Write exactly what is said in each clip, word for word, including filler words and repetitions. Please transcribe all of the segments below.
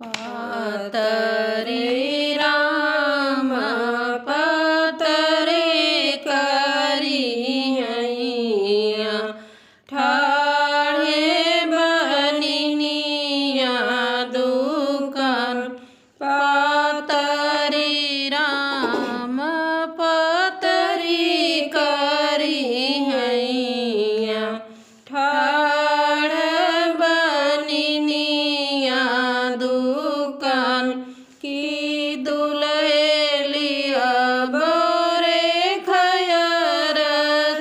पातरी राम पातरी करी हैया, ठाढ़े बनिनिया दुकान। पातरी राम पातरी करी हैया, ठाढ़ बनिनिया दुकान। कि दुलहेलिया बोरे खयर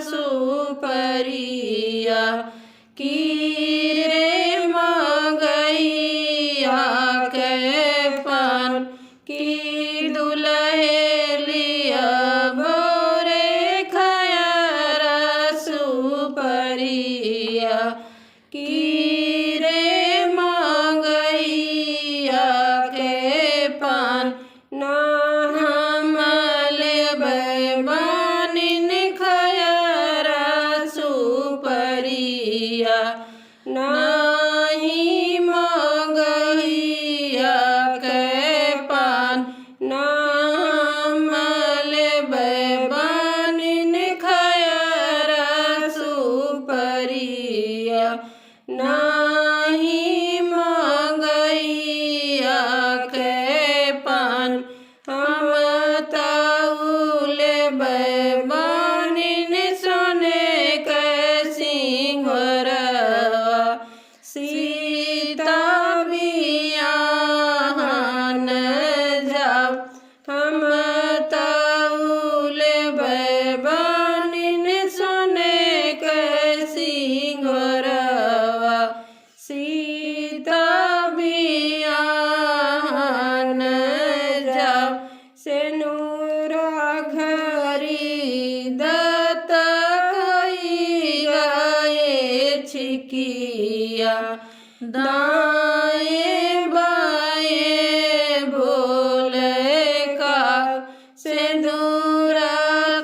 सुपरिया, कि रे मगहिया के पान। कि दुलहेलिया बोरे खयर सुपरिया, कि रे मगहिया के पान। ना हम लेबै बनिन खयर सुपरिया, नाही मगहिया के पान। ना हम लेबै बनिन खयर सुपरिया, नाही मगहिया के पान। हम तउ लेबै बनिन सोने के सिंघोरवा, सीता बियाहन जाब। हम तउ लेबै बनिन सोने के सिंघोरवा, सीता बियाहन जाब। सेनुरा खरीदत कइया ए छिकिया, दाएँ बाएँ बोले का। सेनुरा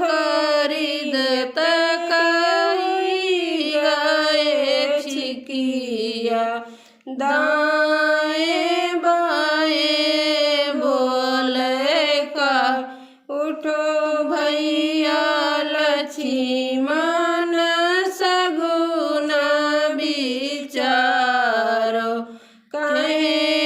खरीदत कइया ए छिकिया, दाएँ बाएँ बोले का। उठो भइया लछिमन सगुन बिचारो, कहे